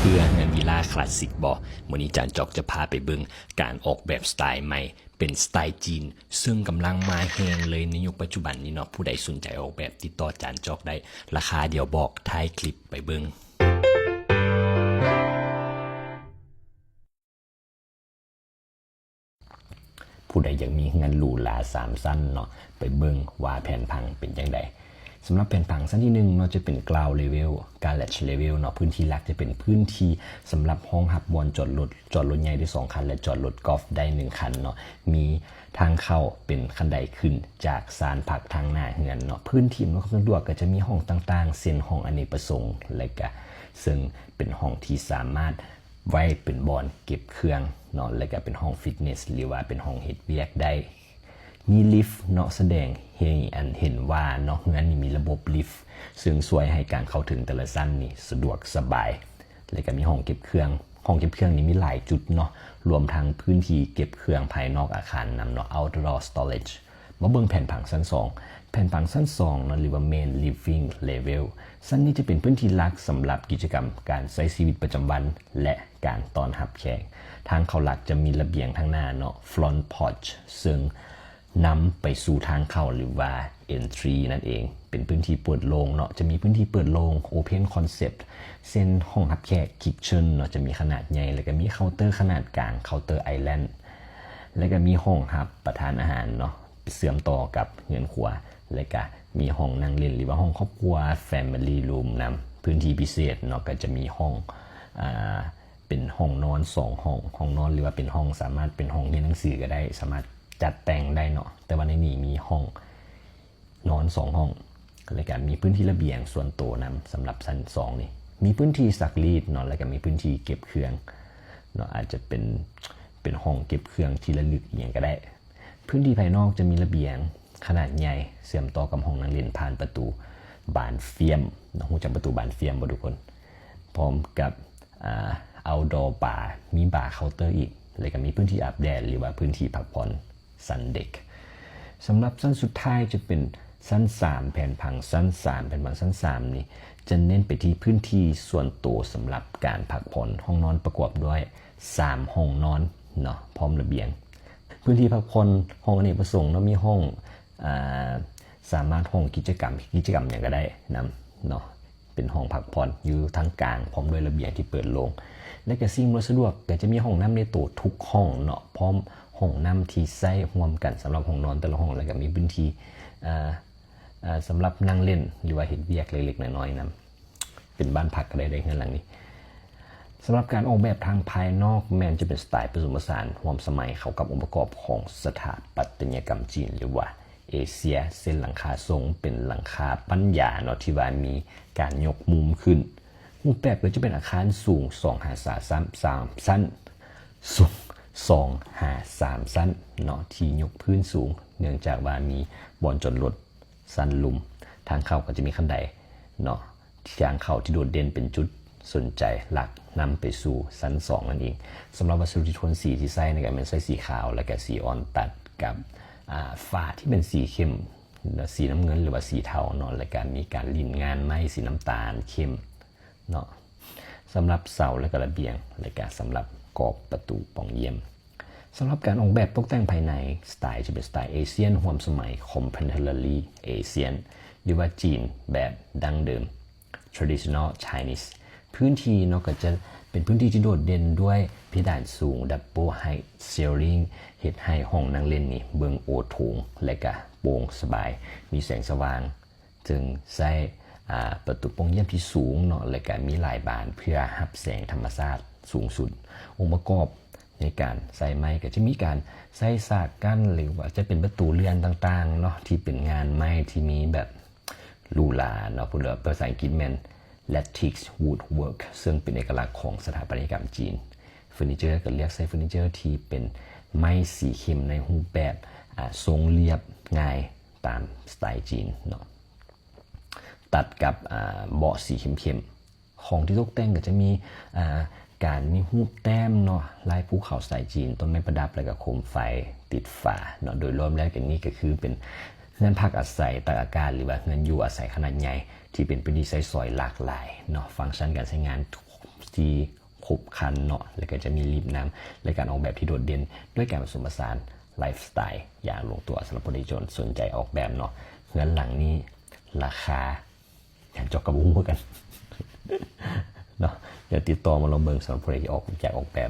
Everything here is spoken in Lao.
ເພື່ອເຮືອນວິລາຄລາສສິກບໍ? ມື້ນີ້ຈານຈອກຈະພາໄປເບິ່ງການອອກແບບສະໄຕໃໝ່ ເປັນສະໄຕຈີນ ເຊິ່ງກຳລັງມາແຮງເລີຍໃນຍຸກປັດຈຸບັນນີ້ເນາະ. ຜູ້ໃດສົນໃຈອອກແບບ ຕິດຕໍ່ຈານຈອກໄດ້ ລາຄາດຽວບອກທ້າຍຄລິບ. ໄປເບິ່ງ. ຜູ້ໃດຢາກມີເຮືອນຫຼູຫຼາສາມຊັ້ນເນາະ, ໄປເບິ່ງວ່າແຜນຜັງເປັນຈັ່ງໃດ. ສຳລັບແຜນຜັງຊັ້ນທີໜຶ່ງເນາະ ຈະເປັນ ground level garage level ເນາະ, ພື້ນທີ່ຫຼັກຈະເປັນພື້ນທີ່ສຳລັບຮອງຮັບບ່ອນຈອດລົດ, ຈອດລົດໃຫຍ່ໄດ້ສອງຄັນ ແລະ ຈອດລົດກອບໄດ້ໜຶ່ງຄັນເນາະ. ມີທາງເຂົ້າເປັນຂັ້ນໄດຂຶ້ນຈາກຊານພັກທາງໜ້າເຮືອນເນາະ. ພື້ນທີ່ອຳນວຍຄວາມສະດວກກໍຈະມີຫ້ອງຕ່າງໆ ເຊັ່ນ ຫ້ອງອະເນກປະສົງ ແລະ ກະເຊິ່ງເປັນຫ້ອງທີ່ສາມາດ ໄວ້ເປັນບ່ອນເກັບເຄື່ອງເນາະ ແລະກະເປັນຫ້ອງຟິດເນສ ຫຼືວ່າເປັນຫ້ອງເຮັດວຽກໄດ້. ມີລິຟເນາະ ສະແດງໃຫ້ອັນເຫັນວ່າເນາະ ເຮືອນນີ້ມີລະບົບລິຟ ເຊິ່ງຊ່ວຍໃຫ້ການເຂົ້າເຖິງແຕ່ລະຊັ້ນນີ້ສະດວກສະບາຍ ແລະກະມີຫ້ອງເກັບເຄື່ອງ. ຫ້ອງເກັບເຄື່ອງນີ້ມີຫຼາຍຈຸດເນາະ ລວມທັງພື້ນທີ່ເກັບເຄື່ອງພາຍນອກອາຄານນຳເນາະ outdoor storage. ມາເບິ່ງແຜນຜັງຊັ້ນສອງ. ແຜນຜັງຊັ້ນສອງເນາະ ຫຼືວ່າ main living level ຊັ້ນນີ້ຈະເປັນພື້ນທີ່ຫຼັກສຳລັບກິດຈະກຳການໃຊ້ຊີວິດປະຈຳວັນ ແລະ ການຕ້ອນຮັບແຂກ. ທາງເຂົ້າຫຼັກຈະມີລະບຽງທາງໜ້າເນາະ front porch ເຊິ່ງນຳໄປສູ່ທາງເຂົ້າ ຫຼືວ່າ entry ນັ້ນເອງ. ເປັນພື້ນທີ່ເປີດໂລ່ງເນາະ ຈະມີພື້ນທີ່ເປີດໂລ່ງ open concept ເຊັ່ນ ຫ້ອງຮັບແຂກ kitchen ເນາະ ຈະມີຂະໜາດໃຫຍ່ ແລະກະມີເຄົາເຕີຂະໜາດກາງ counter island ແລະກະມີຫ້ອງຮັບປະທານອາຫານເນາະ ເຊື່ອມຕໍ່ກັບເຮືອນຄົວ ແລະກະມີຫ້ອງນັ່ງຫຼິ້ນ ຫຼືວ່າຫ້ອງຄອບຄົວ family room ນຳ. ພື້ນທີ່ພິເສດເນາະ ກະຈະມີຫ້ອງ ອ່າ ເປັນຫ້ອງນອນສອງຫ້ອງ ຫ້ອງນອນ ຫຼືວ່າເປັນຫ້ອງ ສາມາດເປັນຫ້ອງຮຽນໜັງສືກໍໄດ້ ສາມາດຈັດແຕ່ງໄດ້ເນາະ. ແຕ່ວ່າໃນນີ້ມີຫ້ອງ ນອນສອງຫ້ອງ ແລະກະມີພື້ນທີ່ລະບຽງສ່ວນໂຕນຳ. ສຳລັບຊັ້ນສອງນີ້ ມີພື້ນທີ່ຊັກລີດເນາະ ແລະກະມີພື້ນທີ່ເກັບເຄື່ອງເນາະ ອາດຈະເປັນ ເປັນຫ້ອງເກັບເຄື່ອງທີ່ລະລຶກອີ່ຫຍັງກະໄດ້. ພື້ນທີ່ພາຍນອກຈະມີລະບຽງຂະໜາດໃຫຍ່ ເຊື່ອມຕໍ່ກັບຫ້ອງນັ່ງຫຼິ້ນຜ່ານປະຕູບານຟຽມເນາະ. ຮູ້ຈັກປະຕູບານຟຽມບໍ່ທຸກຄົນ? ພ້ອມກັບ ອ່າ outdoor bar ມີບາເຄົາເຕີອີກ ແລະກະມີພື້ນທີ່ອາບແດດ ຫຼືວ່າພື້ນທີ່ພັກຜ່ອນ ຊັ້ນເດັກ. ສຳລັບຊັ້ນສຸດທ້າຍຈະເປັນຊັ້ນສາມ ແຜນຜັງຊັ້ນສາມ. ແຜນຜັງຊັ້ນສາມນີ້ຈະເນັ້ນໄປທີ່ພື້ນທີ່ສ່ວນໂຕສຳລັບການພັກຜ່ອນ. ຫ້ອງນອນປະກອບດ້ວຍສາມຫ້ອງນອນເນາະ ພ້ອມລະບຽງ. ພື້ນທີ່ພັກຜ່ອນ ຫ້ອງອະເນກປະສົງເນາະ ມີຫ້ອງ ອ່າ ສາມາດຫ້ອງກິດຈະກຳ ກິດຈະກຳຫຍັງກະໄດ້ນຳເນາະ. ເປັນຫ້ອງພັກຜ່ອນຢູ່ທາງກາງ ພ້ອມດ້ວຍລະບຽງທີ່ເປີດໂລ່ງ ແລະກະສິ່ງອຳນວຍສະດວກ ກະຈະມີຫ້ອງນ້ຳໃນໂຕທຸກຫ້ອງເນາະ ພ້ອມຫ້ອງນ້ຳທີ່ໃຊ້ຮ່ວມກັນສຳລັບຫ້ອງນອນແຕ່ລະຫ້ອງ ແລະກະມີພື້ນທີ່ ເອີ ເອີ ສຳລັບນັ່ງຫຼິ້ນ ຫຼືວ່າເຮັດວຽກເລັກໆນ້ອຍໆນຳ. ເປັນບ້ານພັກກະໄດ້ເດ້ເຮືອນຫຼັງນີ້. ສຳລັບການອອກແບບທາງພາຍນອກ ແມ່ນຈະເປັນສະໄຕປະສົມປະສານຮ່ວມສະໄໝ ເຂົ້າກັບອົງປະກອບຂອງສະຖາປັດຕະຍະກຳຈີນ ຫຼືວ່າ ເອເຊຍ ເຊັ່ນ ຫຼັງຄາຊົງເປັນຫຼັງຄາປັນຍາເນາະ ທີ່ວ່າມີການຍົກມຸມຂຶ້ນ. ຮູບແບບກໍຈະເປັນອາຄານສູງສອງຫາສາມຊັ້ນ ສາມຊັ້ນ ສອງຫາສາມຊັ້ນເນາະ ທີ່ຍົກພື້ນສູງ ເນື່ອງຈາກວ່າມີບ່ອນຈອດລົດຊັ້ນລຸ່ມ. ທາງເຂົ້າກໍຈະມີຂັ້ນໄດເນາະ ທາງເຂົ້າທີ່ໂດດເດັ່ນເປັນຈຸດສົນໃຈຫຼັກນຳໄປສູ່ຊັ້ນສອງນັ້ນເອງ. ສຳລັບວັດສະດຸທີ່ໂທນສີທີ່ໃຊ້ນັ້ນກໍແມ່ນໃຊ້ສີຂາວ ແລະກະສີອ່ອນຕັດກັບ ອ່າ ຝາທີ່ເປັນສີເຂັ້ມ ສີນ້ຳເງິນ ຫຼືວ່າສີເທົາເນາະ ແລະກະມີການລິ້ນງານໄມ້ສີນ້ຳຕານເຂັ້ມເນາະ ສຳລັບເສົາ ແລະກະລະບຽງ ແລະກະສຳລັບກອບປະຕູປ່ອງຢ້ຽມ. ສຳລັບການອອກແບບຕົກແຕ່ງພາຍໃນ ສະໄຕຈະເປັນສະໄຕເອຊຽນຮ່ວມສະໄໝ contemporary Asian ຫຼືວ່າຈີນແບບດັ້ງເດີມ traditional Chinese. ພື້ນທີ່ເນາະ ກໍຈະເປັນພື້ນທີ່ທີ່ໂດດເດັ່ນດ້ວຍເພດານສູງ double height ceiling ເຮັດໃຫ້ຫ້ອງນັ່ງຫຼິ້ນນີ້ເບິ່ງໂອໂຖງ ແລະກະໂປ່ງສະບາຍ ມີແສງສະຫວ່າງ ເຊິ່ງໃຊ້ ອ່າ ປະຕູປ່ອງຢ້ຽມທີ່ສູງເນາະ ແລະກະມີຫຼາຍບານເພື່ອຮັບແສງທຳມະຊາດສູງສຸດ. ອົງປະກອບໃນການໃສ່ໄມ້ກໍຈະມີການໃສ່ສາກກັ້ນ ຫຼືວ່າຈະເປັນປະຕູເລື່ອນຕ່າງໆເນາະ ທີ່ເປັນງານໄມ້ທີ່ມີແບບ ຫຼູຫຼາເນາະ ເພິ່ນວ່າພາສາອັງກິດແມ່ນ lattice woodwork ເຊິ່ງເປັນເອກະລັກຂອງສະຖາປັດຕະຍະກຳຈີນ. ເຟີນີເຈີກໍເລືອກໃຊ້ເຟີນີເຈີທີ່ເປັນໄມ້ສີເຂັ້ມໃນຮູບແບບ ອ່າ ຊົງລຽບງ່າຍຕາມສະໄຕຈີນເນາະ ຕັດກັບ ອ່າ ເບາະສີເຂັ້ມໆ. ຂອງທີ່ຕົກແຕ່ງກໍຈະມີ ອ່າ ການມີຮູບແຕ້ມເນາະ ລາຍພູເຂົາສະໄຕຈີນ ຕົ້ນໄມ້ປະດັບ ແລະກະໂຄມໄຟຕິດຝາເນາະ. ໂດຍລວມແລ້ວກໍນີ້ກໍຄືເປັນເຮືອນພັກອາໄສຕາກອາກາດ ຫຼືວ່າເຮືອນຢູ່ອາໄສຂະໜາດໃຫຍ່ ທີ່ເປັນພື້ນທີ່ໃຊ້ສອຍຫຼາກຫຼາຍເນາະ. ຟັງຊັນການໃຊ້ງານ ທີ່ຄົບຄັນເນາະ ແລະກໍຈະມີລິບນ້ຳ ແລະການອອກແບບທີ່ໂດດເດັ່ນ ດ້ວຍການປະສົມປະສານໄລຟ໌ສະໄຕຢ່າງລົງຕົວ. ສຳລັບຜູ້ໃດທີ່ສົນໃຈອອກແບບເນາະ ເຮືອນຫຼັງນີ້ລາຄາຫຍັງເຈົ້າກໍບໍ່ຮູ້ຄືກັນເນາະ ດຽວຕິດຕໍ່ມາລອງເບິ່ງ. ສຳລັບຜູ້ໃດທີ່ອອກ ຢາກອອກແບບ